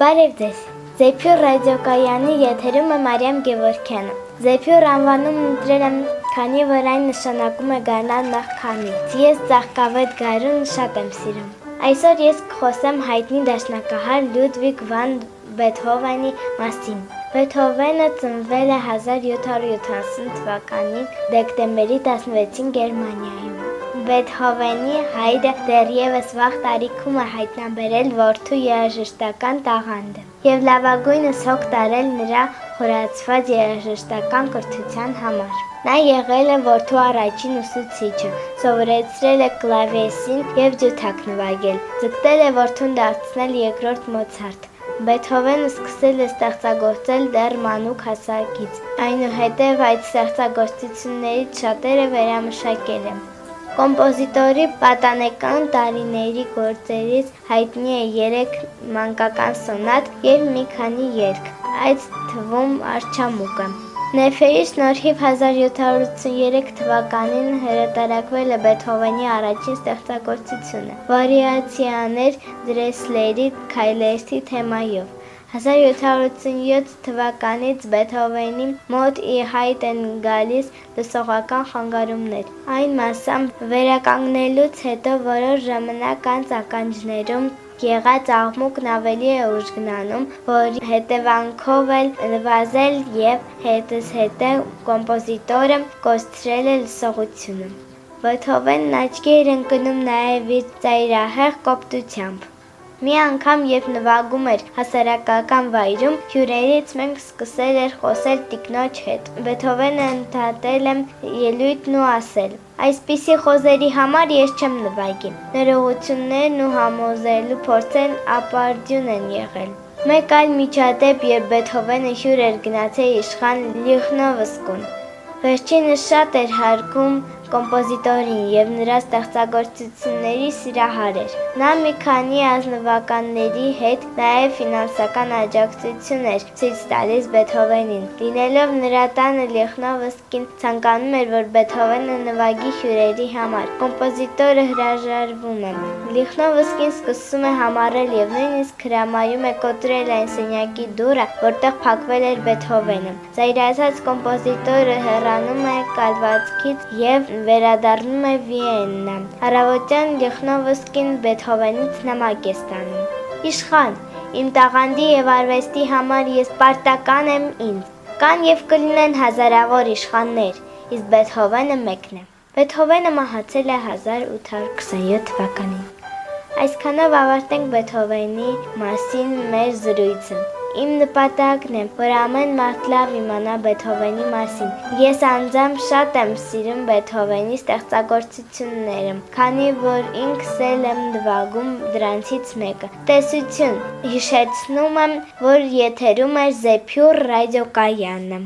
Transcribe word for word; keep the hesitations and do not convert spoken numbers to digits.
Բարև ձեզ։ Զեփյուռ ռադիոկայանի եթերում է Մարիամ Գևորքյանը։ Զեփյուռ անվանումը ընտրել եմ, քանի որ այն նշանակում է գարնան նախ քամի։ Ես ծաղկավետ գարունը շատ եմ սիրում։ Այսօր ես կխոսեմ հայտնի դաշնակահար Լյուդվիգ վան Բեթհովենի մասին։ Բեթհովենը ծնվել է հազար յոթ հարյուր յոթանասուն թվականի դեկտեմբերի տասնվեցին Գերմանիայում։ Բեթհովենի հայրը դեռևս վաղ տարիքում է հայտնաբերել որդու երաժշտական տաղանդը և լավագույնս հոգ տարել նրա խորացված երաժշտական կրթության համար։ Նա եղել է որդու առաջին ուսուցիչը, սովորեցրել է կլավեսին և ջութակ նվագել, ձգտել է որդուն դարձնել երկրորդ Մոցարտ։ Բեթհովենը սկսել է ստեղծագործել դեռ մանուկ հասակից, այնուհետև այդ ստեղծագործություններից շատերը վերամշակել է։ Կոմպոզիտորի պատանեկան տարիների գործերից հայտնի է երեք մանկական սոնատ և մի քանի երգ, այդ թվում Արջամուկը։ Նեֆերի շնորհիվ հազար յոթ հարյուր ութսուն երեք թվականին հրատարակվել է Բեթհովենի առաջին ստեղծագործությունը՝ վարիացիաներ Դրեսլերի քայլերթի թեմայով։ Հազար յոթ հարյուր ութսուն յոթ թվականից Բեթհովենի մոտ ի հայտ են գալիս լսողական խանգարումներ։ Այն մասամբ վերականգնելուց հետո որոշ ժամանակ անց ականջներում եղած աղմուկն ավելի է ուժգնանում, որի հետևանքով էլ նվազել և հետզհետե կոմպոզիտորը կորցրել է լսողությունը։ Բեթհովենն աչքի էր ընկնում նաև իր ծայրահեղ կոպտությամբ։ Մի անգամ, երբ նվագում էր հասարակական վայրում, հյուրերից մեկը սկսել էր խոսել տիկնոջ հետ։ Բեթհովենը ընդհատել է ելույթն ու ասել. «Այսպիսի խոզերի համար ես չեմ նվագի»։ Ներողություններն ու համոզելու փորձերն ապարդյուն են եղել։ Մեկ այլ միջադեպ, երբ Բեթհովենը հյուր էր գնացել իշխան Լիխնովսկուն։ Վերջինս շատ էր հարգում կոմպոզիտորին և նրա ստեղծագործությունների սիրահար էր։ Նա մի քանի ազնվականների հետ նաև ֆինանսական աջակցություն էր ցույց տալիս Բեթհովենին։ Լինելով նրա տանը, Լիխնովսկին ցանկանում էր, որ Բեթհովենը նվագի հյուրերի համար։ Կոմպոզիտորը հրաժարվում է։ Լիխնովսկին սկսում է համառել և նույնիսկ հրամայում է կոտրել այն սենյակի դուռը, որտեղ փակվել էր Բեթհովենը։ Զայրացած կոմպոզիտորը հեռանում է կալվածքից և վերադառնում է Վիեննա։ Առավոտյան Լիխնովսկին Բեթհովենից նամակ է ստանում. «Իշխան, իմ տաղանդի և արվեստի համար ես պարտական եմ ինձ։ Կան և կլինեն հազարավոր իշխաններ, իսկ Բեթհովենը մեկն է»։ Բեթհովենը մահացել է հազար ութ հարյուր քսանյոթ թվականին։ Այսքանով ավարտենք Բեթհովենի մասին մեր զրույցը։ Իմ նպատակն է, որ ամեն մարդ լավ իմանա Բեթհովենի մասին։ Ես անձամբ շատ եմ սիրում Բեթհովենի ստեղծագործությունները, քանի որ ինքս էլ եմ նվագում դրանցից մեկը։ Տեսություն, հիշեցնում եմ, որ եթերում է Զեփյուռ ռադիոկայանը։